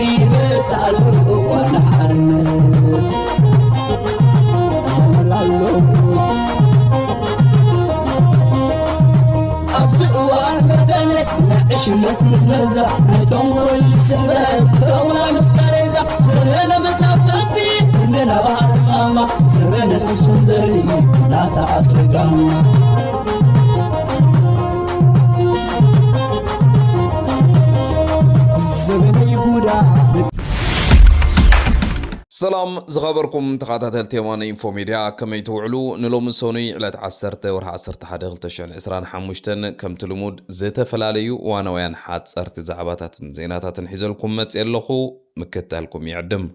ይመጽእ ኣሎ እዋን ሓርነት። ይመላሎ። ኣብዚ እዋን በተለይ ናይ ዕሽነት ምዝመዛ፣ ናይ ተንኮል ስሕበት፣ ተውላ ምስ ቃሬዛ፣ ዘመነ መሳፍንቲ፣ እንደ ነባር ማማ፣ ዘመነ ፍጹም ዘርኢ፣ ናታ ኣስረጋማ። ዘመነ ይሁዳ። ሰላም ዝኸበርኩም ተኸታተልቲ የማነ ኢንፎ ሚድያ፣ ከመይ ትውዕሉ? ንሎሚ ሰኑይ ዕለት ዓሰርተ ወርሒ ዓሰርተ ሓደ ክልተ ሽሕን ዕስራን ሓሙሽተን ከምቲ ልሙድ ዝተፈላለዩ ዋናውያን ሓጸርቲ ዛዕባታትን ዜናታትን ሒዘልኩም መጽየ ኣለኹ። ምክታልኩም ይዕድም።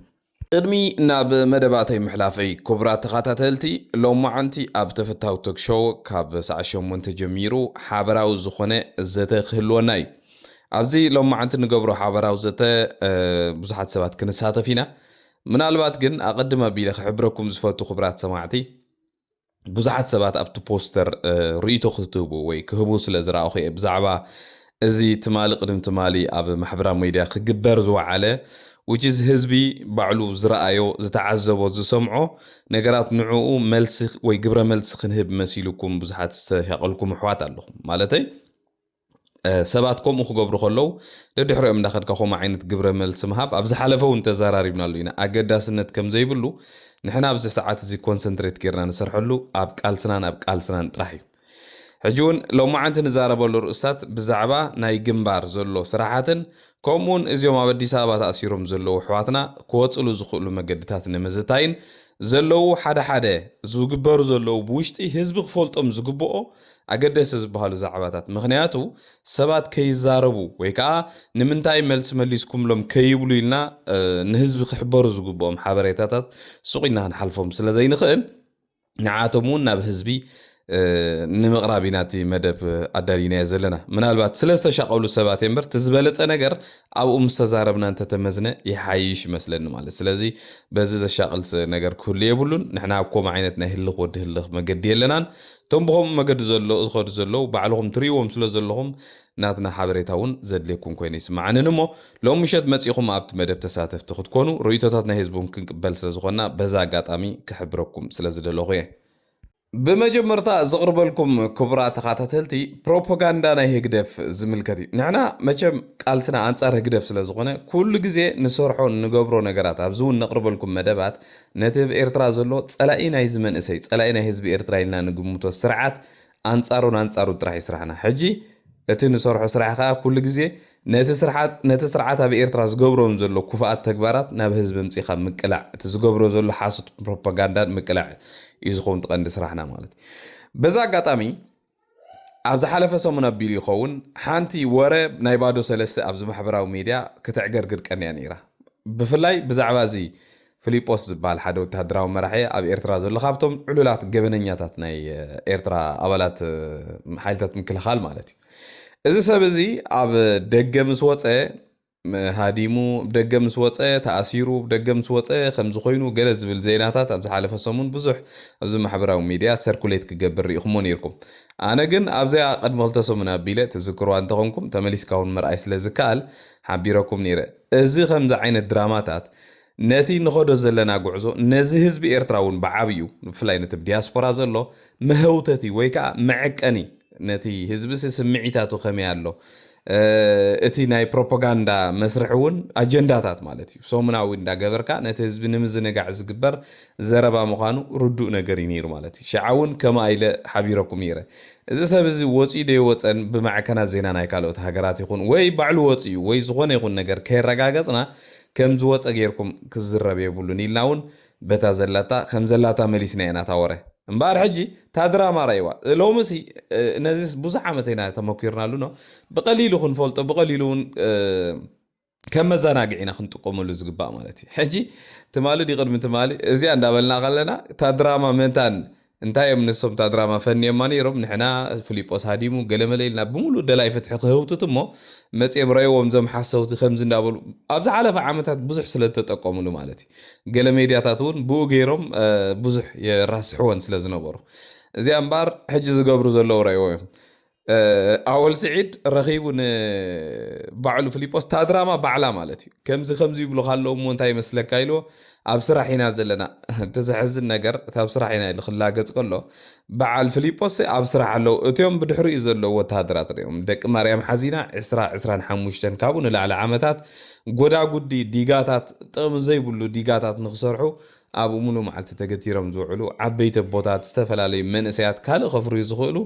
ቅድሚ ናብ መደባተይ ምሕላፈይ፣ ክቡራት ተኸታተልቲ፣ ሎማዓንቲ ኣብ ተፈታዊ ቶክ ሾው ካብ ሰዓት ሸሞንተ ጀሚሩ ሓበራዊ ዝኾነ ዘተ ክህልወና እዩ። ኣብዚ ሎማዓንቲ ንገብሮ ሓበራዊ ዘተ፣ እ፣ ብዙሓት ሰባት ክንሳተፍ ኢና። ምናልባት ግን ኣቐድም ኣቢለ ክሕብረኩም ዝፈቱ፣ ክቡራት ሰማዕቲ፣ ብዙሓት ሰባት ኣብቲ ፖስተር፣ እ፣ ርእይቶ ክትህቡ ወይ ክህቡ ስለ ዝረኣኹ እየ። ብዛዕባ እዚ ትማሊ ቅድም ትማሊ ኣብ ማሕበራዊ ሚድያ ክግበር ዝወዓለ፣ which is ህዝቢ ባዕሉ ዝረኣዮ፣ ዝተዓዘቦ፣ ዝሰምዖ ነገራት ንዕኡ መልሲ ወይ ግብረ መልሲ ክንህብ መሲሉኩም ብዙሓት ዝተሻቐልኩም ኣሕዋት ኣለኹም። ማለተይ፣ እ፣ ሰባት ከምኡ ክገብሩ ከለዉ ደድሕሪኦም እንዳኸድካ ከምኡ ዓይነት ግብረ መልሲ ምሃብ ኣብ ዝሓለፈ እውን ተዘራሪብናሉ ኢና። ኣገዳስነት ከም ዘይብሉ ንሕና ኣብዚ ሰዓት እዚ ኮንሰንትሬት ጌርና ንሰርሐሉ ኣብ ቃልስናን ኣብ ቃልስናን ጥራሕ እዩ። ሕጂ እውን ሎማዓንቲ ንዛረበሉ ርእስታት ብዛዕባ ናይ ግንባር ዘሎ ስራሓትን ከምኡውን እዚኦም ኣብ ኣዲስ ኣበባ ተኣሲሮም ዘለዉ ኣሕዋትና ክወፅሉ ዝኽእሉ መገድታት ንምዝታይን ዘለዉ ሓደ ሓደ ዝግበሩ ዘለዉ ብውሽጢ ህዝቢ ክፈልጦም ዝግብኦ ኣገደስቲ ዝበሃሉ ዛዕባታት። ምኽንያቱ ሰባት ከይዛረቡ ወይ ከዓ ንምንታይ መልሲ መሊስኩምሎም ከይብሉ ኢልና፣ እ፣ ንህዝቢ ክሕበሩ ዝግብኦም ሓበሬታታት ሱቕ ኢልና ክንሓልፎም ስለ ዘይንኽእል፣ ንዓቶም እውን ናብ ህዝቢ፣ እ፣ ንምቕራብ ኢና እቲ መደብ ኣዳሊናዮ ዘለና። ምናልባት ስለ ዝተሻቐሉ ሰባት እየ እምበር፣ እቲ ዝበለጸ ነገር ኣብኡ ምስ ተዛረብና እንተተመዝነ ይሓይሽ ይመስለኒ ማለት። ስለዚ በዚ ዘሻቕል ስ-፣ ነገር ክህሉ የብሉን። ንሕና ኣብ ከምኡ ዓይነት ናይ ህልኽ ወዲ ህልኽ መገዲ የለናን። እቶም ብኸምኡ መገዲ ዘሎ-፣ ዝኸዱ ዘለዉ ባዕልኹም ትርእይዎም ስለ ዘለኹም ናትና ሓበሬታ እውን ዘድልየኩም ኮይኑ ይስምዓንን እሞ፣ ሎም ምሸት መጺኹም ኣብቲ መደብ ተሳተፍቲ ክትኮኑ ርእይቶታት ናይ ህዝቢ እውን ክንቅበል ስለ ዝኾንና በዛ ኣጋጣሚ ክሕብረኩም ስለ ዝደለኹ እየ። ብመጀመርታ ዘቕርበልኩም ክቡራት ተኸታተልቲ፣ ፕሮፓጋንዳ ናይ ህግደፍ ዝምልከት እዩ። ንሕና መቸም ቃልስና ኣንጻር ህግደፍ ስለ ዝኾነ፣ ኩሉ ግዜ ንሰርሖ ንገብሮ ነገራት፣ ኣብዚ እውን ነቕርበልኩም መደባት፣ ነቲ ኣብ ኤርትራ ዘሎ ጸላኢ ናይዚ መንእሰይ፣ ጸላኢ ናይ ህዝቢ ኤርትራ ኢልና ንግምቶ ስርዓት ኣንጻሩን ኣንጻሩ ጥራሕ እዩ ስራሕና። ሕጂ እቲ ንሰርሖ ስራሕ ከኣ ኩሉ ግዜ ነቲ ስርዓት፣ ነቲ ስርዓት ኣብ ኤርትራ ዝገብሮም ዘሎ ክፉኣት ተግባራት ናብ ህዝቢ ኣምጺኻ ምቅላዕ፣ እቲ ዝገብሮ ዘሎ ሓሶት ፕሮፓጋንዳን ምቅላዕ እዩ ዝኸውን እቲ ቀንዲ ስራሕና ማለት እዩ። በዛ ኣጋጣሚ ኣብ ዝሓለፈ ሰሙን ኣቢሉ ይኸውን ሓንቲ ወረ ናይ ባዶ ሰለስተ ኣብዚ ማሕበራዊ ሚድያ ክትዕገርግር ቀንያ ነይራ። ብፍላይ ብዛዕባ እዚ ፊሊጶስ ዝበሃል ሓደ ወተሃደራዊ መራሒ ኣብ ኤርትራ ዘሎ ካብቶም ዕሉላት ገበነኛታት ናይ ኤርትራ ኣባላት ሓይልታት ምክልኻል ማለት እዩ። እዚ ሰብ እዚ ኣብ ደገ ምስ ወፀ፣ ሃዲሙ፣ ብደገ ምስ ወፀ፣ ተኣሲሩ፣ ብደገ ምስ ወፀ ከምዚ ኮይኑ ገለ ዝብል ዜናታት ኣብ ዝሓለፈ ሰሙን ብዙሕ ኣብዚ ማሕበራዊ ሚድያ ሰርኩሌት ክገብር ርኢኹሞ ነይርኩም። ኣነ ግን ኣብዚኣ ቅድሚ ክልተ ሰሙን ኣቢለ ትዝክርዋ እንተኾንኩም፣ ተመሊስካ እውን ምርኣይ ስለ ዝከኣል ሓቢረኩም ነይረ። እዚ ከምዚ ዓይነት ድራማታት ነቲ ንኸዶ ዘለና ጉዕዞ፣ ነዚ ህዝቢ ኤርትራ እውን ብዓብዩ፣ ብፍላይ ነቲ ብ ዲያስፖራ ዘሎ መህውተቲ ወይ ከዓ መዐቀኒ፣ ነቲ ህዝብሲ ስምዒታቱ ከመይ ኣሎ፣ እ፣ እቲ ናይ ፕሮፓጋንዳ መስርሒ እውን ኣጀንዳታት ማለት እዩ። ሰሙናዊ እንዳገበርካ ነቲ ህዝቢ ንምዝንጋዕ ዝግበር ዘረባ ምዃኑ ርዱእ ነገር እዩ ነይሩ ማለት እዩ። ሽዓ እውን ከምኣ ኢለ ሓቢረኩም ነይረ። እዚ ሰብ እዚ ወፂኡ ዶ ይወፀን ብማዕከናት ዜና ናይ ካልኦት ሃገራት ይኹን ወይ ባዕሉ ወፂኡ ወይ ዝኾነ ይኹን ነገር ከየረጋገፅና ከም ዝወፀ ጌርኩም ክዝረብ የብሉን ኢልና እውን በታ ዘላታ ከም ዘላታ መሊስና ኢና እታ ወረ። እምበኣር ሕጂ እታ ድራማ ራእይዋ። ሎምሲ፣ እ፣ ነዚስ ብዙሕ ዓመት ኢና ተመኪርናሉ ነው። ብቐሊሉ ክንፈልጦ፣ ብቐሊሉ እውን፣ እ፣ ከም መዘናግዒ ኢና ክንጥቀመሉ ዝግባእ ማለት እዩ። ሕጂ ትማሊ ድዩ ቅድሚ ትማሊ እዚኣ እንዳበልና ከለና እታ ድራማ መታን እንታይ እዮም ንሶም እታ ድራማ ፈንዮማ ነይሮም፣ ንሕና ፊሊጶስ ሃዲሙ ገለመለ ኢልና ብምሉእ ደላይ ፍትሒ ክህውትት እሞ መፅኦም ረእይዎም እዞም ሓሰውቲ ከምዚ እንዳበሉ ኣብ ዝሓለፈ ዓመታት ብዙሕ ስለ ዝተጠቀሙሉ ማለት እዩ። ገለ ሜድያታት እውን ብኡ ገይሮም፣ እ፣ ብዙሕ የራስሕወን ስለ ዝነበሩ። እዚኣ እምበኣር ሕጂ ዝገብሩ ዘለዉ ረእይዎ እዮም። ኣወል ስዒድ ረኺቡ ንባዕሉ ፊሊጶስ፣ እታ ድራማ ባዕላ ማለት እዩ። ከምዚ ከምዚ ይብሉኻ ኣለዉ እሞ እንታይ ይመስለካ ኢልዎ፣ ኣብ ስራሕ ኢና ዘለና። እቲ ዘሕዝን ነገር፣ እቲ ኣብ ስራሕ ኢና ኢሉ ክላገጽ ከሎ፣ በዓል ፊሊጶስ ኣብ ስራሕ ኣለዉ። እቲኦም ብድሕሪኡ ዘለዉ ወተሃደራት ሪኦም፣ ደቂ ማርያም ሓዚና ዕስራ፣ ዕስራን ሓሙሽተን ካብኡ ንላዕሊ ዓመታት ጎዳጉዲ ዲጋታት፣ ጥቕሚ ዘይብሉ ዲጋታት ንክሰርሑ ኣብኡ ሙሉ መዓልቲ ተገቲሮም ዝውዕሉ ዓበይቲ ኣቦታት፣ ዝተፈላለዩ መንእሰያት ካልእ ከፍርዩ ዝኽእሉ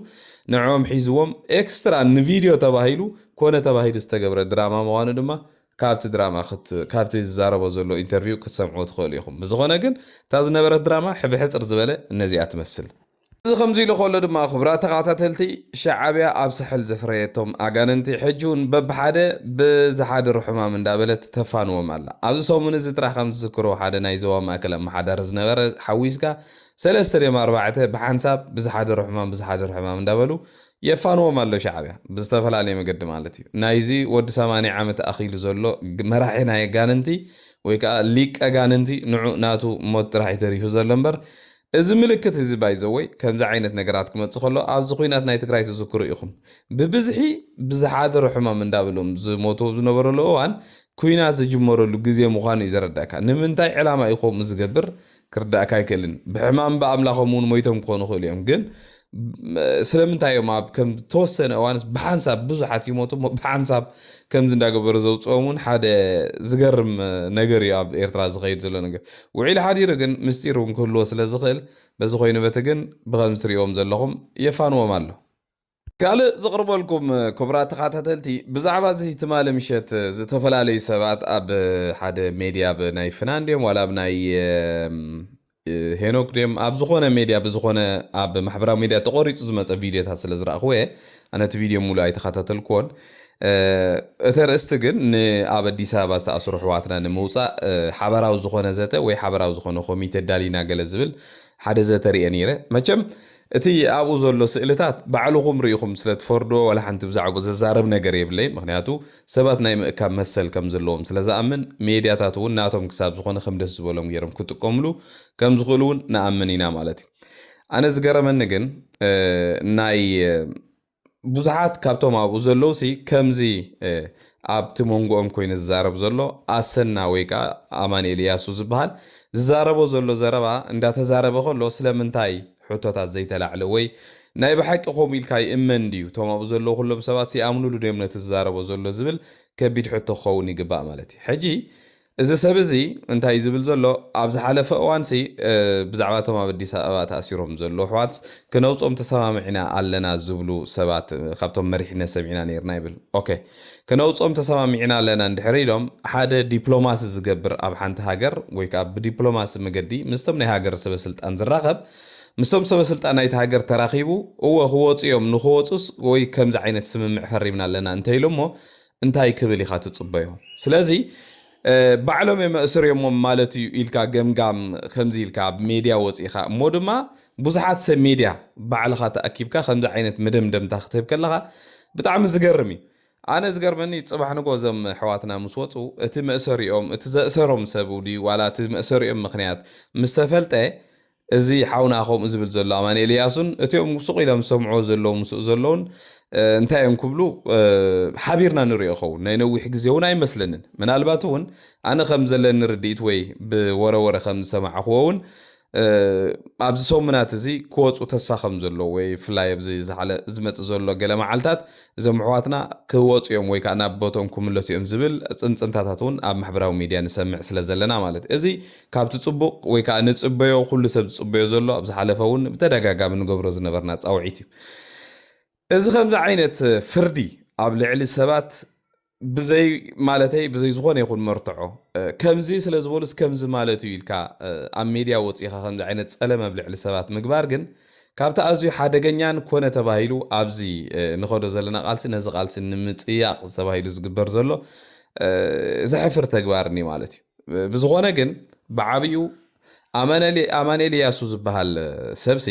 ንዕኦም ሒዝዎም ኤክስትራ ንቪድዮ ተባሂሉ ኮነ ተባሂሉ ዝተገብረ ድራማ ምዃኑ ድማ ካብቲ ድራማ ክት-፣ ካብቲ ዝዛረቦ ዘሎ ኢንተርቪው ክትሰምዕዎ ትኽእሉ ኢኹም። ብዝኾነ ግን እታ ዝነበረት ድራማ ሕብሕጽር ዝበለ ነዚኣ ትመስል። እዚ ከምዚ ኢሉ ከሎ ድማ፣ ክቡራት ተኸታተልቲ፣ ሻዕብያ ኣብ ሳሕል ዘፍረየቶም ኣጋንንቲ ሕጂ እውን በብሓደ ብዝሓድሩ ሕማም እንዳበለት ተፋንዎም ኣላ። ኣብዚ ሰሙን እዚ ጥራሕ ከም ዝዝክሮ፣ ሓደ ናይ ዞባ ማእከል ኣመሓዳሪ ዝነበረ ሓዊስካ ሰለስተ ድዮም ኣርባዕተ ብሓንሳብ ብዝሓደሩ ሕማም፣ ብዝሓደሩ ሕማም እንዳበሉ የፋንዎም ኣሎ ሻዕብያ፣ ብዝተፈላለየ መገዲ ማለት እዩ። ናይዚ ወዲ ሰማንያ ዓመት ኣኺሉ ዘሎ ግ-፣ መራሒ ናይ ኣጋንንቲ ወይ ከዓ ሊቀ ኣጋንንቲ ንዑ ናቱ ሞት ጥራሕ እዩ ተሪፉ ዘሎ እምበር፣ እዚ ምልክት እዚ ባይዘወይ ከምዚ ዓይነት ነገራት ክመጽእ ከሎ ኣብዚ ኲናት ናይ ትግራይ ትዝክሩ ኢኹም። ብብዝሒ ብዝሓደሩ ሕማም እንዳበሎም ዝሞቱ ዝነበረሉ እዋን ኲናት ዝጅመረሉ ግዜ ምዃኑ እዩ ዘረዳእካ። ንምንታይ ዕላማ እዩ ከምኡ ዝገብር ክርዳእካ ኣይክእልን። ብሕማም ብኣምላኾም እውን ሞይቶም ክኾኑ ይኽእሉ እዮም። ግን ም-፣ ስለምንታይ እዮም ኣብ ከም ተወሰነ እዋንስ ብሓንሳብ ብዙሓት ይሞቱ እሞ ብሓንሳብ ከምዚ እንዳገበሩ ዘውፅኦም እውን ሓደ ዝገርም ነገር እዩ ኣብ ኤርትራ ዝኸይድ ዘሎ ነገር። ውዒሉ ሓዲሩ ግን ምስጢር እውን ክህልዎ ስለ ዝኽእል፣ በዚ ኮይኑ በቲ ግን ብኸምዚ ትሪእዎም ዘለኹም የፋንዎም ኣሎ። ካልእ ዘቕርበልኩም ክቡራት ተኸታተልቲ፣ ብዛዕባ እዚ ትማሊ ምሸት ዝተፈላለዩ ሰባት ኣብ ሓደ ሜድያ፣ ብ-፣ ናይ ፍናን ድዮም ዋላ ኣብ ናይ፣ እም፣ እ፣ ሄኖክ ድዮም ኣብ ዝኾነ ሜድያ፣ ብዝኾነ ኣብ ማሕበራዊ ሜድያ ተቖሪጹ ዝመጸ ቪድዮታት ስለ ዝረኣኽዎ እየ። ኣነ እቲ ቪድዮ ሙሉእ ኣይተኸታተልክዎን። እ፣ እቲ ኣርእስቲ ግን ንኣብ ኣዲስ ኣበባ ዝተኣስሩ ኣሕዋትና ንምውጻእ፣ እ፣ ሓበራዊ ዝኾነ ዘተ ወይ ሓበራዊ ዝኾነ ኮሚቴ ኣዳሊና ገለ ዝብል ሓደ ዘተ ርእየ ነይረ። መቸም እቲ ኣብኡ ዘሎ ስእልታት ባዕልኹም ርኢኹም ስለ ትፈርድዎ ዋላ ሓንቲ ብዛዕባኡ ዘዛርብ ነገር የብለይን። ምኽንያቱ ሰባት ናይ ምእካብ መሰል ከም ዘለዎም ስለ ዝኣምን፣ ሜድያታት እውን ናቶም ክሳብ ዝኾነ ከም ደስ ዝበሎም ገይሮም ክጥቀምሉ ከም ዝኽእሉ እውን ንኣምን ኢና ማለት እዩ። ኣነ ዝገረመኒ ግን፣ እ፣ ናይ፣ እ፣ ብዙሓት ካብቶም ኣብኡ ዘለዉ ሲ ከምዚ፣ እ፣ ኣብቲ መንጎኦም ኮይኑ ዝዛረብ ዘሎ ኣሰና ወይ ከዓ ኣማኑኤል እያሱ ዝበሃል ዝዛረቦ ዘሎ ዘረባ እንዳተዛረበ ከሎ ስለምንታይ ሕቶታት ዘይተላዕለ ወይ ናይ ብሓቂ ከምኡ ኢልካ ይእመን ድዩ? እቶም ኣብኡ ዘለዉ ኩሎም ሰባት ይኣምኑሉ ድዮም ነቲ ዝዛረቦ ዘሎ ዝብል ከቢድ ሕቶ ክኸውን ይግባእ ማለት እዩ። ሕጂ እዚ ሰብ እዚ እንታይ እዩ ዝብል ዘሎ? ኣብ ዝሓለፈ እዋንሲ፣ እ፣ ብዛዕባ እቶም ኣብ ኣዲስ ኣበባ ተኣሲሮም ዘለዉ ኣሕዋት ክነውጾም ተሰማሚዕና ኣለና ዝብሉ ሰባት፣ እ፣ ካብቶም መሪሕነት ሰሚዕና ነይርና ይብል። ኦኬ፣ ክነውጾም ተሰማሚዕና ኣለና እንድሕር ኢሎም፣ ሓደ ዲፕሎማሲ ዝገብር ኣብ ሓንቲ ሃገር ወይ ከዓ ብዲፕሎማሲ መገዲ ምስቶም ናይ ሃገር ሰበ ስልጣን ዝራኸብ፣ ምስቶም ሰበ ስልጣን ናይቲ ሃገር ተራኺቡ፣ እወ ክወጹ እዮም፣ ንክወጹስ ወይ ከምዚ ዓይነት ስምምዕ ፈሪምና ኣለና እንተኢሎሞ፣ እንታይ ክብል ኢኻ ትጽበዮ? ስለዚ፣ እ፣ ባዕሎም እዮም መእስርዮሞም ማለት እዩ ኢልካ ገምጋም፣ ከምዚ ኢልካ ኣብ ሜድያ ወጺእኻ፣ እሞ ድማ ብዙሓት ሰብ ሜድያ ባዕልኻ ተኣኪብካ ከምዚ ዓይነት መደምደምታ ክትህብ ከለኻ ብጣዕሚ ዝገርም እዩ። ኣነ ዝገርመኒ ጽባሕ ንጎ እዞም ኣሕዋትና ምስ ወጹ እቲ መእሰሪኦም፣ እቲ ዘእሰሮም ሰብ ድዩ ዋላ እቲ መእሰሪኦም ምኽንያት ምስ ተፈልጠ እዚ ሓውና ከምኡ ዝብል ዘሎ ኣማኑኤል እያሱን እቲኦም ሱቕ ኢሎም ዝሰምዕዎ ዘለዉ ምስኡ ዘለዉን፣ እ፣ እንታይ እዮም ክብሉ፣ እ፣ ሓቢርና ንሪኦ ኸውን ናይ ነዊሕ ግዜ እውን ኣይመስለንን። ምናልባት እውን ኣነ ከም ዘለኒ ርድኢት ወይ ብወረወረ ከም ዝሰማዕኽዎ እውን፣ እ፣ ኣብዚ ሰሙናት እዚ ክወፁ ተስፋ ከም ዘለዎ ወይ ብፍላይ ኣብዚ ዝሓለ-፣ ዝመፅእ ዘሎ ገለ መዓልታት እዞም ኣሕዋትና ክወፁ እዮም ወይ ከዓ ናብ ቦትኦም ክምለሱ እዮም ዝብል ፅንፅንታታት እውን ኣብ ማሕበራዊ ሚድያ ንሰምዕ ስለ ዘለና ማለት እዩ። እዚ ካብቲ ፅቡቕ ወይ ከዓ ንፅበዮ፣ ኩሉ ሰብ ዝፅበዮ ዘሎ፣ ኣብ ዝሓለፈ እውን ብተደጋጋሚ ንገብሮ ዝነበርና ፃውዒት እዩ። እዚ ከምዚ ዓይነት ፍርዲ ኣብ ልዕሊ ሰባት ብዘይ፣ ማለተይ ብዘይ ዝኾነ ይኹን መርትዖ፣ እ፣ ከምዚ ስለ ዝበሉስ ከምዚ ማለት እዩ ኢልካ፣ እ፣ ኣብ ሚድያ ወፂእኻ ከምዚ ዓይነት ፀለም ኣብ ልዕሊ ሰባት ምግባር ግን ካብቲ ኣዝዩ ሓደገኛን ኮነ ተባሂሉ ኣብዚ፣ እ፣ ንኸዶ ዘለና ቃልሲ ነዚ ቃልሲ ንምጽያቕ ተባሂሉ ዝግበር ዘሎ፣ እ፣ ዘሕፍር ተግባር እኒ ማለት እዩ። ብዝኾነ ግን ብዓብዩ ኣማኑኤል፣ ኣማኑኤል እያሱ ዝበሃል ሰብሲ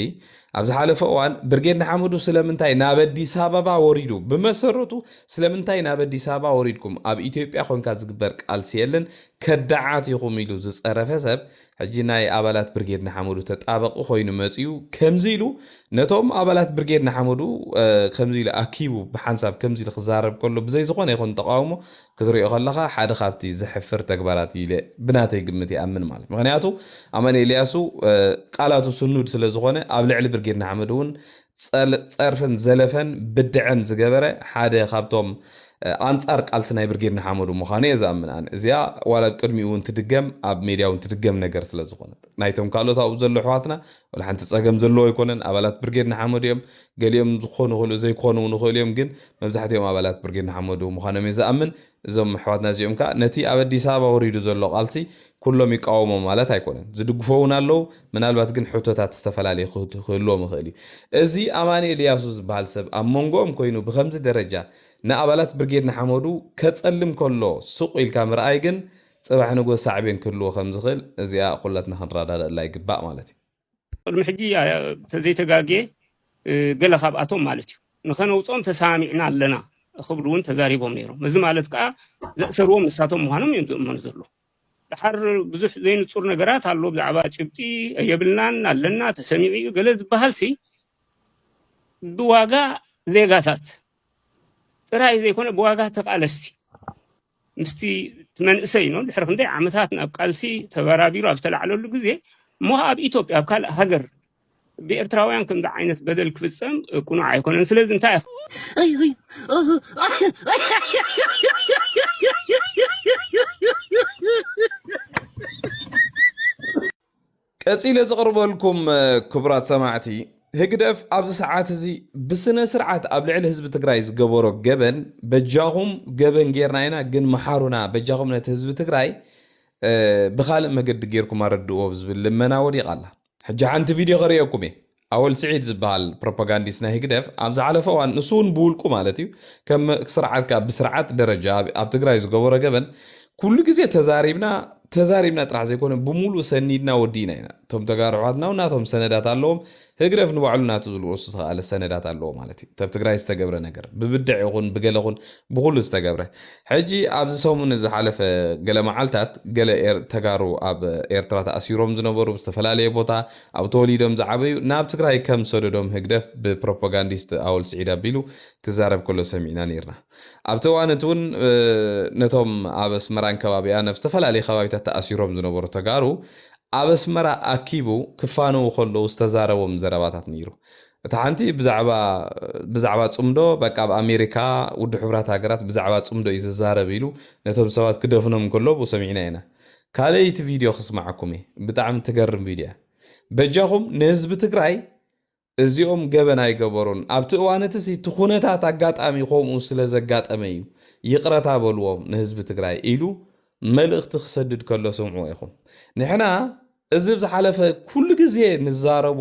ኣብ ዝሓለፈ እዋን ብርጌድ ንሓመዱ ስለምንታይ ናብ ኣዲስ ኣበባ ወሪዱ? ብመሰረቱ ስለምንታይ ናብ ኣዲስ ኣበባ ወሪድኩም? ኣብ ኢትዮጵያ ኮንካ ዝግበር ቃልሲ የለን፣ ከዳዓት ኢኹም ኢሉ ዝጸረፈ ሰብ ሕጂ ናይ ኣባላት ብርጌድ ንሓመዱ ተጣበቂ ኮይኑ መጺኡ ከምዚ ኢሉ ነቶም ኣባላት ብርጌድ ንሓመዱ ከምዚ ኢሉ ኣኪቡ ብሓንሳብ ከምዚ ኢሉ ክዛረብ ከሎ ብዘይ ዝኾነ ይኹን ተቃውሞ ክትሪኦ ከለኻ ሓደ ካብቲ ዘሕፍር ተግባራት እዩ ኢለ ብናተይ ግምት ይኣምን ማለት። ምኽንያቱ ኣማኑኤል ኢያሱ ቃላቱ ስኑድ ስለ ዝኾነ ኣብ ልዕሊ ብርጌድ ንሓመዱ እውን ጸርፍን ዘለፈን ብድዐን ዝገበረ ሓደ ካብቶም ኣንጻር ቃልሲ ናይ ብርጌድ ንሓመዱ ምዃኑ እየ ዝኣምን ኣነ። እዚኣ ዋላ ቅድሚኡ እውን ትድገም ኣብ ሜድያ እውን ትድገም ነገር ስለ ዝኾነት ናይቶም ካልኦት ኣብኡ ዘሎ ኣሕዋትና ዋላ ሓንቲ ጸገም ዘለዎ ኣይኮነን። ኣባላት ብርጌድ ንሓመዱ እዮም። ገሊኦም ዝኾኑ ይኽእሉ ዘይኮኑ እውን ይኽእሉ እዮም። ግን መብዛሕትኦም ኣባላት ብርጌድ ንሓመዱ ምዃኖም እየ ዝኣምን። እዞም ኣሕዋትና እዚኦም ከዓ ነቲ ኣብ ኣዲስ ኣበባ ወሪዱ ዘሎ ቃልሲ ኩሎም ይቃወሞ ማለት ኣይኮነን። ዝድግፎ እውን ኣለዉ። ምናልባት ግን ሕቶታት ዝተፈላለየ ክህልዎም ይኽእል እዩ። እዚ ኣማኑኤል ኢያሱ ዝበሃል ሰብ ኣብ መንጎኦም ኮይኑ ብከምዚ ደረጃ ንኣባላት ብርጌድ ንሓመዱ ከጸልም ከሎ ስቕ ኢልካ ምርኣይ ግን ጽባሕ ንጎ ሳዕቤን ክህልዎ ከም ዝኽእል እዚኣ ኩላትና ክንረዳደኣላ ይግባእ ማለት እዩ። ቅድሚ ሕጂ ተዘይተጋግየ ገለ ካብኣቶም ማለት እዩ ንኸነውፅኦም ተሰማሚዕና ኣለና ክብሉ እውን ተዛሪቦም ነይሮም። እዚ ማለት ከዓ ዘእሰርዎም ንሳቶም ምዃኖም እዮም ዝእመኑ ዘሎ። ድሓር ብዙሕ ዘይንፁር ነገራት ኣሎ ብዛዕባ ጭብጢ የብልናን ኣለና ተሰሚዑ እዩ ገለ ዝበሃል ሲ ብዋጋ ዜጋታት ጥራይ ዘይኮነ ብዋጋ ተቃለስቲ ምስቲ እቲ መንእሰይ ነው ድሕሪ ክንደይ ዓመታት ናብ ቃልሲ ተበራቢሩ ኣብ ዝተላዕለሉ ግዜ እሞ ኣብ ኢትዮጵያ ኣብ ካልእ ሃገር ብኤርትራውያን ከምዚ ዓይነት በደል ክፍጸም ቅኑዕ ኣይኮነን። ስለዚ እንታይ ቀጺለ ዝቕርበልኩም ክቡራት ሰማዕቲ፣ ህግደፍ ኣብዚ ሰዓት እዚ ብስነ ስርዓት ኣብ ልዕሊ ህዝቢ ትግራይ ዝገበሮ ገበን፣ በጃኹም ገበን ጌርና ኢና ግን መሓሩና፣ በጃኹም ነቲ ህዝቢ ትግራይ ብኻልእ መገዲ ጌርኩም ኣረድእዎ ዝብል ልመና ወዲቓ ኣላ። ሕጂ ሓንቲ ቪድዮ ከርእየኩም እየ። ኣወል ስዒድ ዝበሃል ፕሮፓጋንዲስት ናይ ህግደፍ ኣብ ዝሓለፈ እዋን ንሱ እውን ብውልቁ ማለት እዩ ከም ስርዓት ከዓ ብስርዓት ደረጃ ኣብ ትግራይ ዝገበሮ ገበን ኩሉ ግዜ ተዛሪብና ተዛሪብና ጥራሕ ዘይኮነ ብሙሉእ ሰኒድና ወዲእና ኢና። እቶም ተጋሩ ኣሕዋትና እውን ናቶም ሰነዳት ኣለዎም። ህግደፍ ንባዕሉ ናቱ ዝልወሱ ዝተኸኣለ ሰነዳት ኣለዎ ማለት እዩ። ተብ ትግራይ ዝተገብረ ነገር ብብድዕ ይኹን ብገለ ኹን ብኩሉ ዝተገብረ። ሕጂ ኣብዚ ሰሙን ዝሓለፈ ገለ መዓልታት ገለ ተጋሩ ኣብ ኤርትራ ተኣሲሮም ዝነበሩ ብዝተፈላለየ ቦታ ኣብ ተወሊዶም ዝዓበዩ ናብ ትግራይ ከም ሰደዶም ህግደፍ ብፕሮፓጋንዲስት ኣወል ስዒድ ኣቢሉ ክዛረብ ከሎ ሰሚዕና ነይርና። ኣብቲ እዋን እቲ እውን ነቶም ኣብ ኣስመራን ከባቢኣን ኣብ ዝተፈላለዩ ከባቢታት ተኣሲሮም ዝነበሩ ተጋሩ ኣብ ኣስመራ ኣኪቡ ክፋነዉ ከለዉ ዝተዛረቦም ዘረባታት ነይሩ። እታ ሓንቲ ብዛዕባ ብዛዕባ ጽምዶ በቃ ኣብ ኣሜሪካ ውድብ ሕቡራት ሃገራት ብዛዕባ ጽምዶ እዩ ዝዛረብ ኢሉ ነቶም ሰባት ክደፍኖም ከሎ ብኡ ሰሚዕና ኢና። ካልኣይቲ ቪድዮ ክስማዓኩም እየ። ብጣዕሚ ትገርም ቪድዮ እያ። በጃኹም ንህዝቢ ትግራይ እዚኦም ገበን ኣይገበሩን። ኣብቲ እዋን እቲ እቲ ኩነታት ኣጋጣሚ ከምኡ ስለ ዘጋጠመ እዩ። ይቕረታ በልዎም ንህዝቢ ትግራይ ኢሉ መልእኽቲ ክሰድድ ከሎ ስምዕዎ ኢኹም። ንሕና እዚ ኣብ ዝሓለፈ ኩሉ ግዜ ንዛረቦ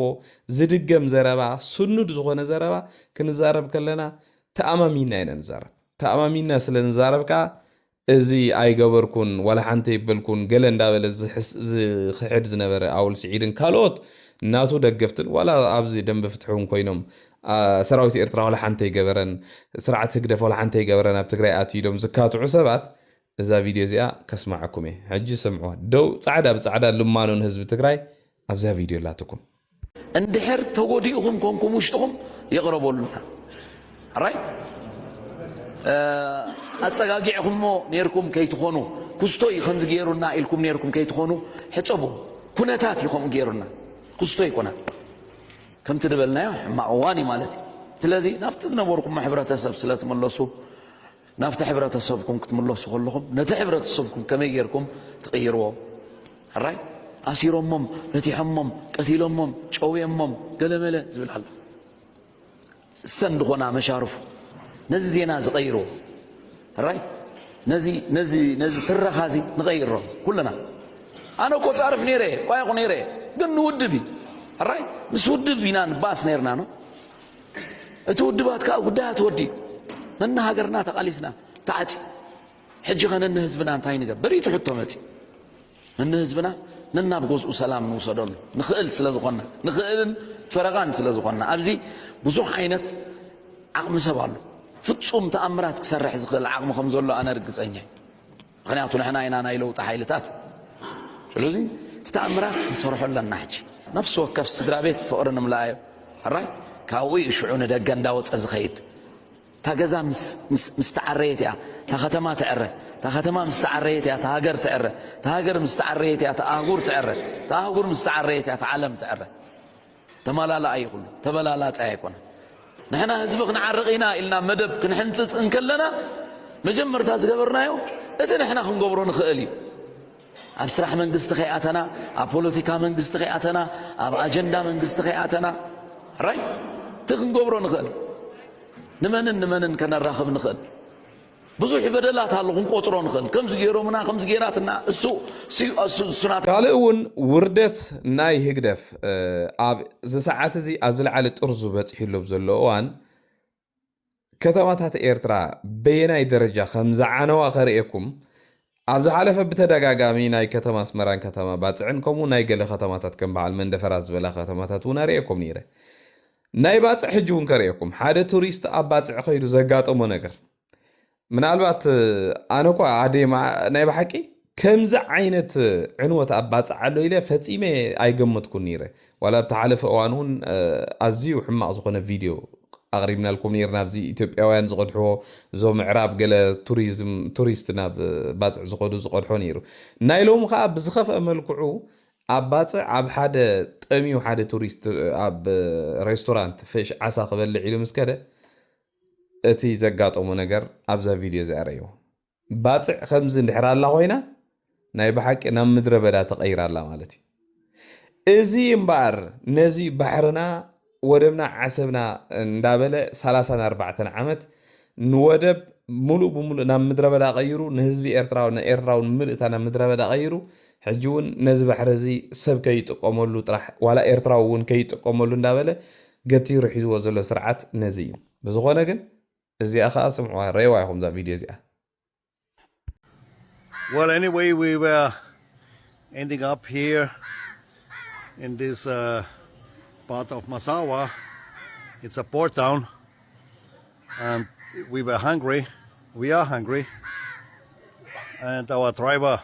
ዝድገም ዘረባ፣ ስኑድ ዝኾነ ዘረባ ክንዛረብ ከለና ተኣማሚና ኢና ንዛረብ። ተኣማሚና ስለ ንዛረብ ከዓ እዚ ኣይገበርኩን ዋላ ሓንቲ ኣይበልኩን ገለ እንዳበለ ዝሕስ- ዝኽሕድ ዝነበረ ኣውል ስዒድን ካልኦት ናቱ ደገፍትን ዋላ ኣብዚ ደንበ ፍትሒ እውን ኮይኖም ኣ፣ ሰራዊት ኤርትራ ዋላ ሓንቲ ኣይገበረን፣ ስርዓት ህግደፍ ዋላ ሓንቲ ኣይገበረን ኣብ ትግራይ ኣትዩ ኢሎም ዝካትዑ ሰባት እዛ ቪድዮ እዚኣ ከስማዓኩም እየ። ሕጂ ስምዕዋ። ደው ጻዕዳ ብጻዕዳ ልማኖ ንህዝቢ ትግራይ ኣብዛ ቪድዮ ኣላትኩም። እንድሕር ተጎዲእኹም ኮንኩም ውሽጥኹም ይቕረበሉና። ራይ ኣጸጋጊዕኹሞ ኔርኩም ከይትኾኑ፣ ኩስቶይ ከምዚ ገይሩና ኢልኩም ኔርኩም ከይትኾኑ ሕጸቡ። ኩነታት እዩ ከምኡ ገይሩና። ኩስቶ ይኮና። ከምቲ ዝበልናዮ ሕማቕ እዋን እዩ ማለት እዩ። ስለዚ ናብቲ ዝነበርኩሞ ሕብረተሰብ ስለ ትምለሱ፣ ናብቲ ሕብረተሰብኩም ክትምለሱ ከለኹም ነቲ ሕብረተሰብኩም ከመይ ጌርኩም ትቕይርዎ? ሕራይ ኣሲሮሞም፣ ፈቲሖሞም፣ ቀቲሎሞም፣ ጨውዮሞም፣ ገለመለ ዝብል ኣሎ። እሰን ዝኾና መሻርፉ ነዚ ዜና ዝቐይርዎ ሕራይ ነዚ ነዚ ነዚ ትረኻ እዚ ንቐይሮ ኩልና። ኣነ እኮ ጻርፍ ነይረ እየ፣ ቋየቑ ነይረ እየ፣ ግን ንውድብ እዩ። ሕራይ ምስ ውድብ ኢና ንባኣስ ነይርና ነው። እቲ ውድባት ከኣ ጉዳያ ተወዲኡ። ነና ሃገርና ተቓሊስና ተዓጽዩ። ሕጂ ኸ ነኒ ህዝብና እንታይ ንገብር እዩ እቲ ሕቶ መጺኡ። ነኒ ህዝብና ነናብ ገዝኡ ሰላም ንውሰደሉ። ንኽእል ስለ ዝኾንና፣ ንኽእልን ፈረቓን ስለ ዝኾንና፣ ኣብዚ ብዙሕ ዓይነት ዓቕሚ ሰብ ኣሎ። ፍጹም ተኣምራት ክሰርሕ ዝኽእል ዓቕሚ ከም ዘሎ ኣነ ርግጸኛ እየ። ምኽንያቱ ንሕና ኢና ናይ ለውጢ ሓይልታት። ስለዚ እቲ ተኣምራት ክንሰርሖ ኣለና። ሕጂ ነፍሲ ወከፍ ስድራ ቤት ፍቕሪ ንምልኣዮ። ሕራይ ካብኡ እዩ ሽዑ ንደገ እንዳወጸ ዝኸይድ። እታ ገዛ ምስ ምስ ምስ ተዓረየት እያ እታ ከተማ ትዕረ። እታ ከተማ ምስ ተዓረየት እያ እታ ሃገር ትዕረ። እታ ሃገር ምስ ተዓረየት እያ እታ ኣህጉር ትዕረ። እታ ኣህጉር ምስ ተዓረየት እያ እታ ዓለም ትዕረ። ተመላላኣይ ይኹን ተበላላጻይ ኣይኮነን። ንሕና ህዝቢ ክንዓርቕ ኢና ኢልና መደብ ክንሕንጽጽ እንከለና መጀመርታ ዝገበርናዮ እቲ ንሕና ክንገብሮ ንኽእል እዩ። ኣብ ስራሕ መንግስቲ ከይኣተና፣ ኣብ ፖለቲካ መንግስቲ ከይኣተና፣ ኣብ ኣጀንዳ መንግስቲ ከይኣተና፣ ራይ እቲ ክንገብሮ ንኽእል ንመንን ንመንን ከነራኽብ ንኽእል ብዙሕ በደላት ኣሎ ክንቆጽሮ ንኽእል። ከምዚ ገይሮምና ከምዚ ገይራትና እሱ እሱ እሱ እሱና ካልእ እውን ውርደት ናይ ህግደፍ ኣብ እዚ ሰዓት እዚ ኣብ ዝለዓለ ጥርዙ በፂሕሉ ኣብ ዘሎ እዋን ከተማታት ኤርትራ በየናይ ደረጃ ከም ዝዓነዋ ከርእየኩም ኣብ ዝሓለፈ ብተደጋጋሚ ናይ ከተማ ኣስመራን ከተማ ባፅዕን ከምኡ ናይ ገለ ከተማታት ከም በዓል መንደፈራ ዝበላ ከተማታት እውን ኣርእየኩም ነይረ። ናይ ባፅዕ ሕጂ እውን ከርእየኩም ሓደ ቱሪስት ኣብ ባፅዕ ከይዱ ዘጋጠሞ ነገር ምናልባት ኣነ እኳ ኣደ ናይ ብሓቂ ከምዚ ዓይነት ዕንወት ኣብ ባፅዕ ኣሎ ኢለ ፈፂመ ኣይገመትኩን ነይረ። ዋላ ኣብቲ ሓለፈ እዋን እውን ኣዝዩ ሕማቕ ዝኾነ ቪድዮ ኣቕሪብናልኩም ነይርና። ኣብዚ ኢትዮጵያውያን ዝቐድሕዎ እዞም ምዕራብ ገለ ቱሪዝም ቱሪስት ናብ ባፅዕ ዝኸዱ ዝቐድሖ ነይሩ። ናይ ሎሚ ከዓ ብዝኸፍአ መልክዑ ኣብ ባፅዕ ኣብ ሓደ ጠምዩ ሓደ ቱሪስት ኣብ ሬስቶራንት ፍሽ ዓሳ ክበልዕ ኢሉ ምስ ከደ እቲ ዘጋጠሞ ነገር ኣብዛ ቪድዮ እዚኣ ረእይዎ። ባፅዕ ከምዚ እንድሕር ኣላ ኮይና ናይ ብሓቂ ናብ ምድረ በዳ ተቐይራ ኣላ ማለት እዩ። እዚ እምበኣር ነዚ ባሕርና ወደብና ዓሰብና እንዳበለ ሰላሳን ኣርባዕተን ዓመት ንወደብ ሙሉእ ብሙሉእ ናብ ምድረ በዳ ቀይሩ ንህዝቢ ኤርትራ ንኤርትራ እውን ምልእታ ናብ ምድረ በዳ ቀይሩ ሕጂ እውን ነዚ ባሕሪ እዚ ሰብ ከይጥቀመሉ ጥራሕ ዋላ ኤርትራዊ እውን ከይጥቀመሉ እንዳበለ ገቲሩ ሒዝዎ ዘሎ ስርዓት ነዚ እዩ። ብዝኾነ ግን እዚኣ ከዓ ስምዕዋ ረእይዋ ኢኹም እዛ ቪድዮ እዚኣ። Well, anyway, we were ending up here in this uh, part of Massawa. It's a port town, and we were hungry. We are hungry, and our driver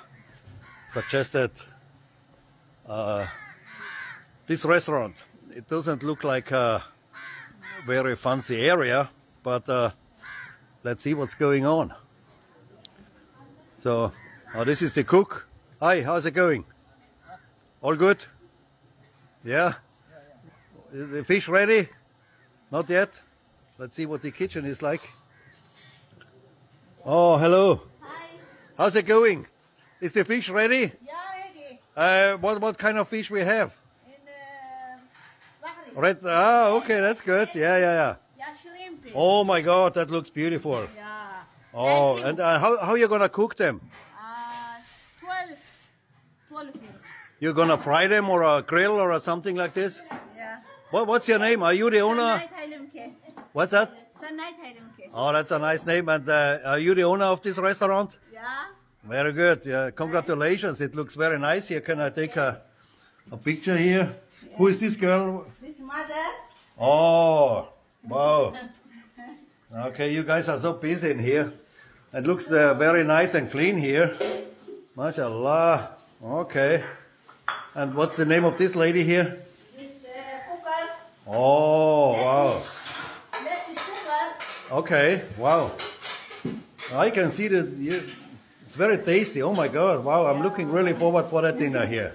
suggested uh, this restaurant. It doesn't look like a very fancy area, but uh, let's see what's going on. So, oh, this is the cook. Hi, how's it going? All good? Yeah? Is the fish ready? Not yet. Let's see what the kitchen is like. Oh, hello. Hi. How's it going? Is the fish ready? Yeah, ready. Uh, what, what kind of fish we have? In uh, Bahrain. Red. Ah, okay, that's good. Yeah, yeah, yeah. Yeah, shrimp. Oh my God, that looks beautiful. Yeah. Oh, and uh, how how you gonna cook them? Uh, twelve. Twelve years. You gonna fry them or a grill or a something like this? Yeah. What what's your name? Are you the owner? Sanait Hailumke. What's that? Sanait Hailumke. Oh, that's a nice name. And uh, are you the owner of this restaurant? Yeah. Very good. Yeah, congratulations. It looks very nice here. Can I take a, a picture here? Who is this girl? This mother. Oh, wow. Okay, you guys are so busy in here. It looks uh, very nice and clean here. MashaAllah. Okay. And what's the name of this lady here? This uh, cooker. Oh, wow. That is cooker. Okay, wow. I can see that you, it's very tasty. Oh my God. Wow, I'm looking really forward for that dinner here.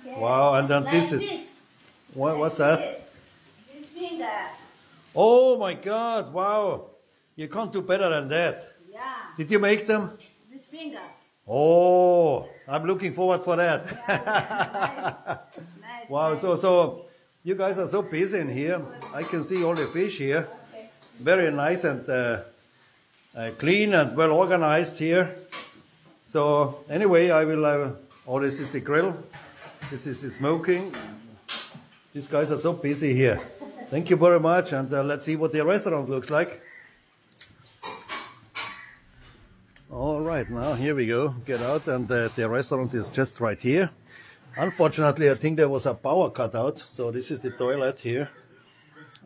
Okay. Wow, and then like this is this. What, what's that? This finger. Oh my God, wow. You can't do better than that. Yeah. Did you make them? This finger. Oh, I'm looking forward for that. Yeah, yeah, nice. Nice, wow, nice. So so you guys are so busy in here. I can see all the fish here. Okay. Very nice and uh, uh, clean and well organized here. So anyway, I will. Uh, oh, this is the grill. This is the smoking. These guys are so busy here. Thank you very much, and uh, let's see what the restaurant looks like. All right, now here we go. Get out, and uh, the restaurant is just right here. Unfortunately, I think there was a power cutout, so this is the toilet here.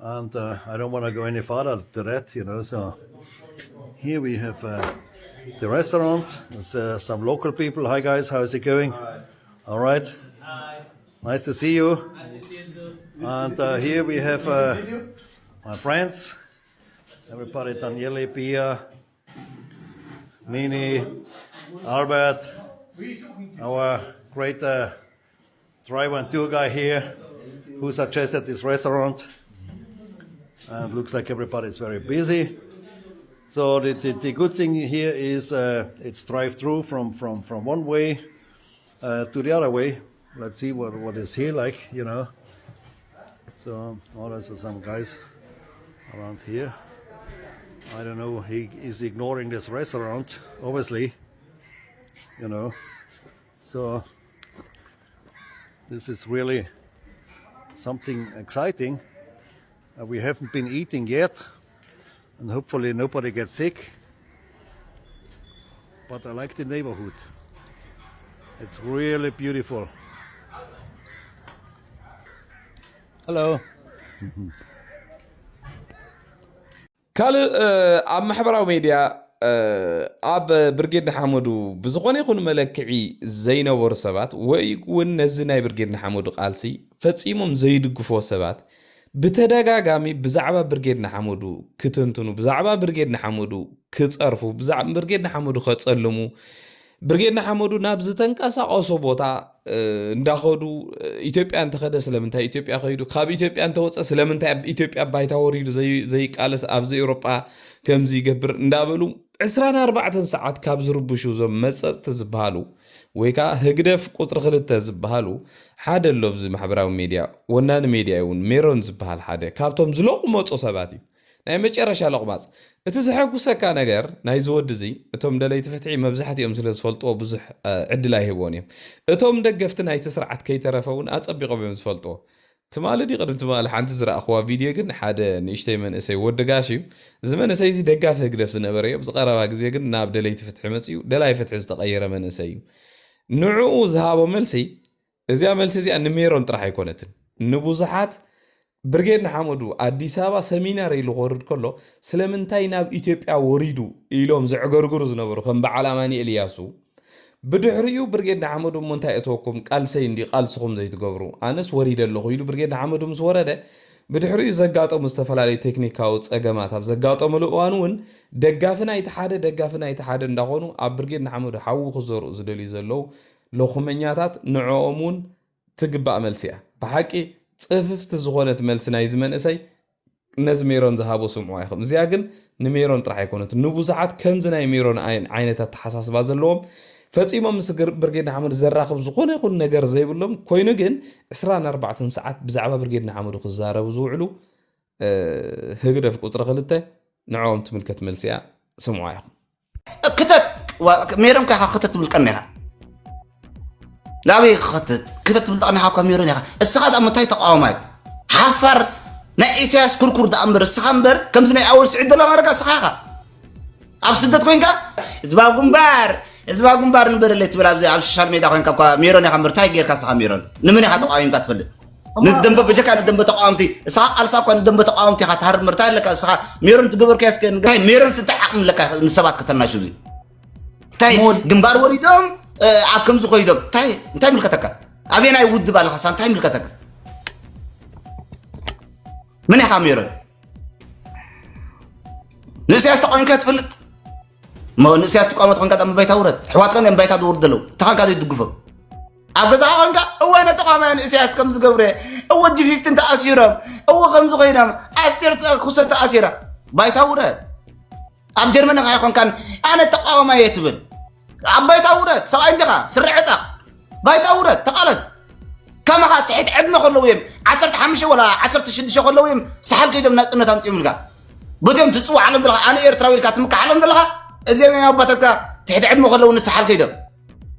And uh, I don't want to go any farther to that, you know. So here we have uh, the restaurant. There's uh, some local people. Hi, guys. How's it going? All right. Nice to see you. And uh, here we have uh, my friends. Everybody, Daniele, Pia, Mini, Albert, our great uh, driver and tour guy here who suggested this restaurant. And looks like everybody is very busy. So the, the, the good thing here is uh, it's drive through from, from, from one way uh, to the other way. Let's see what, what is here like, you know. So, oh, there's some guys around here. I don't know, he is ignoring this restaurant, obviously, you know. So, this is really something exciting. Uh, we haven't been eating yet, and hopefully nobody gets sick. But I like the neighborhood. It's really beautiful. Hello. ካልእ ኣብ ማሕበራዊ ሜድያ ኣብ ብርጌድ ንሓመዱ ብዝኾነ ይኹን መለክዒ ዘይነበሩ ሰባት ወይ እውን ነዚ ናይ ብርጌድ ንሓመዱ ቃልሲ ፈጺሞም ዘይድግፍዎ ሰባት ብተደጋጋሚ ብዛዕባ ብርጌድ ንሓመዱ ክትንትኑ፣ ብዛዕባ ብርጌድ ንሓመዱ ክጸርፉ፣ ብዛዕባ ብርጌድ ንሓመዱ ከጸልሙ፣ ብርጌድ ንሓመዱ ናብ ዝተንቀሳቐሶ ቦታ እንዳኸዱ ኢትዮጵያ እንተኸደ ስለምንታይ ኢትዮጵያ ከይዱ፣ ካብ ኢትዮጵያ እንተወፀ ስለምንታይ ኣብ ኢትዮጵያ ባይታ ወሪዱ ዘይቃለስ ኣብዚ ኤውሮጳ ከምዚ ይገብር እንዳበሉ ዕስራን ኣርባዕተን ሰዓት ካብ ዝርብሹ እዞም መፀፅቲ ዝበሃሉ ወይ ከዓ ህግደፍ ቁፅሪ ክልተ ዝበሃሉ ሓደ ኣሎ ኣብዚ ማሕበራዊ ሜድያ ወናኒ ሜድያ እውን ሜሮን ዝበሃል ሓደ ካብቶም ዝለቑመፁ ሰባት እዩ። ናይ መጨረሻ ሎቕማፅ እቲ ዘሐጉሰካ ነገር ናይዚ ወዲ እዚ እቶም ደለይቲ ፍትሒ መብዛሕትኦም ስለ ዝፈልጥዎ ብዙሕ ዕድል ኣይህብዎን እዮም። እቶም ደገፍቲ ናይቲ ስርዓት ከይተረፈ እውን ኣፀቢቖም እዮም ዝፈልጥዎ። ትማሊ ድዩ ቅድም ትማሊ ሓንቲ ዝረኣኽዋ ቪድዮ ግን ሓደ ንእሽተይ መንእሰይ ወዲ ጋሽ እዩ። እዚ መንእሰይ እዚ ደጋፊ ህግደፍ ዝነበረ እዩ። ኣብዚ ቀረባ ግዜ ግን ናብ ደለይቲ ፍትሒ መፅኡ ደላይ ፍትሒ ዝተቐየረ መንእሰይ እዩ። ንዕኡ ዝሃቦ መልሲ እዚኣ መልሲ እዚኣ ንሜሮን ጥራሕ ኣይኮነትን ንብዙሓት ብርጌድ ንሓመዱ ኣዲስ ኣበባ ሰሚናር ኢሉ ክወርድ ከሎ ስለምንታይ ናብ ኢትዮጵያ ወሪዱ ኢሎም ዘዕገርግሩ ዝነበሩ ከም በዓል ኣማኒኤል እያሱ ብድሕሪኡ ብርጌድ ንሓመዱ እሞ እንታይ እተወኩም ቃልሰይ እንዲ ቃልስኹም ዘይትገብሩ ኣነስ ወሪደ ኣለኹ ኢሉ ብርጌድ ንሓመዱ ምስ ወረደ ብድሕሪኡ ዘጋጠሙ ዝተፈላለዩ ቴክኒካዊ ፀገማት ኣብ ዘጋጠሙሉ እዋን እውን ደጋፊ ናይቲ ሓደ ደጋፊ ናይቲ ሓደ እንዳኾኑ ኣብ ብርጌድ ንሓመዱ ሓዊ ክዘርኡ ዝደልዩ ዘለዉ ሎኹመኛታት ንዕኦም እውን ትግባእ መልሲ እያ። ብሓቂ ፅፍፍቲ ዝኾነት መልሲ ናይዚ መንእሰይ ነዚ ሜሮን ዝሃቦ ስምዑዋ ኢኹም። እዚኣ ግን ንሜሮን ጥራሕ ኣይኮነትን ንብዙሓት ከምዚ ናይ ሜሮን ዓይነት ኣተሓሳስባ ዘለዎም ፈፂሞም ምስ ብርጌድ ንሓመዱ ዘራኽብ ዝኾነ ይኹን ነገር ዘይብሎም ኮይኑ ግን ዕስራን ኣርባዕተን ሰዓት ብዛዕባ ብርጌድ ንሓመዱ ክዛረቡ ዝውዕሉ ህግደፍ ቁፅሪ ክልተ ንዕኦም ትምልከት መልሲ እያ ስምዑዋ ኢኹም። ክተት ሜሮን ከ ክትት ትብል ቀኒኻ ናበይ ክትት ክትት ትብል ቀኒኻ እኳ ሜሮን ኢኻ እስኻ ዳ ምታይ ተቃዋማይ ሓፋር ናይ ኢሳያስ ኩርኩር ዳ እምበር እስኻ እምበር ከምዚ ናይ ኣወል ስዒድ ደሎ ናረጋ እስኻ ኢኻ ኣብ ስደት ኮይንካ ህዝባዊ ግንባር ህዝባዊ ግንባር ንበረለይ ትብል ኣብዚ ኣብ ሶሻል ሜድያ ኮይንካ እኳ ሜሮን ኢኻ እምበር ታይ ጌርካ እስኻ ሜሮን ንመን ኢኻ ተቃዊምካ ትፈልጥ ንደንበ በጀካ ንደንበ ተቃወምቲ እሳ ቃልሳ እኳ ንደንበ ተቃወምቲ ኢኻ ትሃርም ምርታይ ኣለካ እስኻ ሜሮን ትገበርካዮ እስከ ንገራይ ሜሮን ስንታይ ዓቅሚ ኣለካ ንሰባት ከተናሹ እዚ እንታይ ግንባር ወሪዶም ኣብ ከምዚ ኮይዶም እንታይ እንታይ ምልከተካ ኣበየናይ ውድብ ኣለኻ ሳ እንታይ ምልከተካ መን ኢኻ ሜሮን ንእስያስ ተቃዊምካ ትፈልጥ ንእስያስ ትቃወሞ ተኮንካ ጣም ባይታ ውረድ ኣሕዋትካ እዮም ባይታ ዝወርዱ ዘለዉ ተኻንካ ዘይትድግፎም ኣብ ገዛኻ ኮንካ እወ ነተቋማያን እስያስ ከም ዝገብረ እወ ጂ ፊፍቲን ተኣሲሮም እወ ከም ዝኾይኖም ኣስቴር ኩሰን ተኣሲራ ባይታ ውረድ ኣብ ጀርመን ኻ ይኾንካን ኣነ ተቃዋማየ ትብል ኣብ ባይታ ውረድ ሰብኣይ እንዲኻ ስርዕጣ ባይታ ውረድ ተቃለስ ከማኻ ትሕት ዕድመ ከለዉ እዮም ዓሰርተ ሓሙሽተ ወላ ዓሰርተ ሽዱሽተ ከለዉ እዮም ሳሕል ከይዶም ናፅነት ኣምፅኦምልካ በዚኦም ትፅዋዓሎም ዘለኻ ኣነ ኤርትራዊ ኢልካ ትምካሓሎም ዘለኻ እዚኦም እዮም ኣባታትካ ትሕቲ ዕድመ ከለዉ ንሳሓል ከይዶም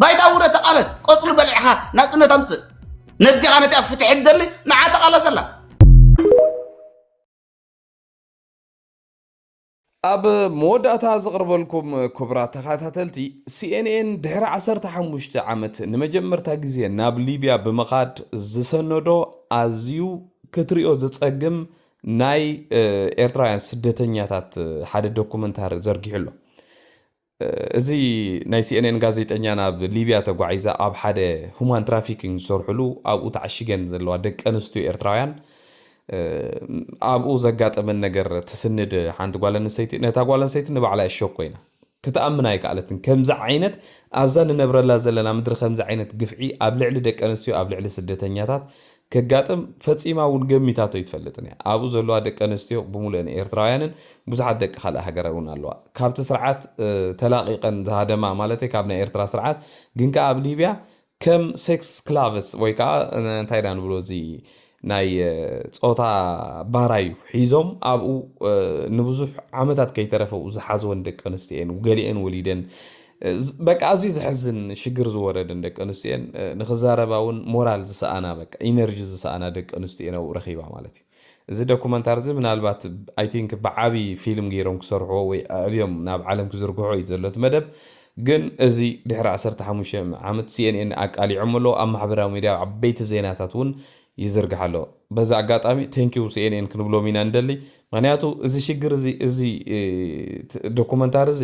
ባይታ ውረ ተቃለስ ቆፅሊ በሊዕኻ ናፅነት ኣምፅእ ነዚኻ ነቲኣ ፍትሒ ትደሊ ንዓ ተቃለሰላ ኣብ መወዳእታ ዝቕርበልኩም ክቡራት ተኸታተልቲ፣ ሲኤንኤን ድሕሪ ዓሰርተ ሓሙሽተ ዓመት ንመጀመርታ ግዜ ናብ ሊብያ ብምኻድ ዝሰነዶ ኣዝዩ ክትሪኦ ዝጸግም ናይ ኤርትራውያን ስደተኛታት ሓደ ዶኩመንታሪ ዘርጊሑ ኣሎ። እዚ ናይ ሲኤንኤን ጋዜጠኛ ናብ ሊብያ ተጓዒዛ ኣብ ሓደ ሁማን ትራፊኪንግ ዝሰርሕሉ ኣብኡ ተዓሽገን ዘለዋ ደቂ ኣንስትዮ ኤርትራውያን ኣብኡ ዘጋጠመን ነገር ትስንድ ሓንቲ ጓል ኣንስተይቲ። ነታ ጓል ኣንስተይቲ ንባዕላ እሸኮ ኢና ክትኣምን ኣይከኣለትን። ከምዚ ዓይነት ኣብዛ ንነብረላ ዘለና ምድሪ ከምዚ ዓይነት ግፍዒ ኣብ ልዕሊ ደቂ ኣንስትዮ ኣብ ልዕሊ ስደተኛታት ከጋጥም ፈጺማ እውን ገሚታቶ ይትፈልጥን እያ። ኣብኡ ዘለዋ ደቂ ኣንስትዮ ብምሉእን ኤርትራውያንን ብዙሓት ደቂ ካልእ ሃገር እውን ኣለዋ። ካብቲ ስርዓት ተላቒቐን ዝሃደማ ማለት ካብ ናይ ኤርትራ ስርዓት ግን ከኣ ኣብ ሊብያ ከም ሴክስ ስክላቭስ ወይ ከዓ እንታይ ዳ ንብሎ እዚ ናይ ጾታ ባራዩ ሒዞም ኣብኡ ንብዙሕ ዓመታት ከይተረፈ ዝሓዝወን ደቂ ኣንስትዮ እየን። ገሊአን ወሊደን በቃ ኣዝዩ ዘሕዝን ሽግር ዝወረደን ደቂ ኣንስትዮ እየን። ንክዛረባ እውን ሞራል ዝሰኣና በቃ ኢነርጂ ዝሰኣና ደቂ ኣንስትዮ እየን ኣብኡ ረኺባ ማለት እዩ። እዚ ዶኩመንታሪ እዚ ምናልባት ኣይ ቲንክ ብዓቢ ፊልም ገይሮም ክሰርሕዎ ወይ ኣዕብዮም ናብ ዓለም ክዝርግሖ እዩ ዘሎ እቲ መደብ። ግን እዚ ድሕሪ ዓሰርተ ሓሙሽተ ዓመት ሲኤንኤን ኣቃሊዖም ኣሎ ኣብ ማሕበራዊ ሚድያ ዓበይቲ ዜናታት እውን ይዝርግሕ ኣሎ። በዚ ኣጋጣሚ ቴንኪዩ ሲኤንኤን ክንብሎም ኢና ንደሊ። ምክንያቱ እዚ ሽግር እዚ እዚ ዶኩመንታሪ እዚ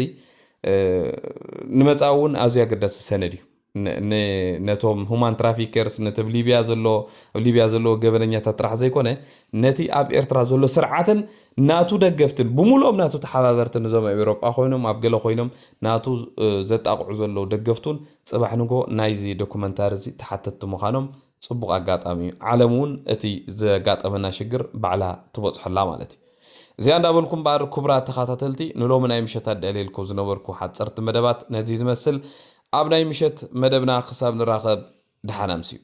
ንመጻኢ እውን ኣዝዩ ኣገዳሲ ሰነድ እዩ። ነቶም ሁማን ትራፊከርስ ነቲ ኣብ ሊብያ ዘሎ ኣብ ሊብያ ዘለዎ ገበነኛታት ጥራሕ ዘይኮነ ነቲ ኣብ ኤርትራ ዘሎ ስርዓትን ናቱ ደገፍትን ብምሉኦም ናቱ ተሓባበርትን እዞም ኣብ ኤውሮጳ ኮይኖም ኣብ ገለ ኮይኖም ናቱ ዘጣቕዑ ዘለዉ ደገፍቱን ጽባሕ ንጎ ናይዚ ዶኩመንታሪ እዚ ተሓተትቲ ምዃኖም ጽቡቕ ኣጋጣሚ እዩ። ዓለም እውን እቲ ዘጋጠመና ሽግር ባዕላ ትበጽሖላ ማለት እዩ። እዚኣ እንዳበልኩም እምበኣር ክቡራት ተኸታተልቲ ንሎሚ ናይ ምሸት ኣዳልየልኩ ዝነበርኩ ሓጸርቲ መደባት ነዚ ዝመስል። ኣብ ናይ ምሸት መደብና ክሳብ ንራኸብ ደሓን ኣምስዩ።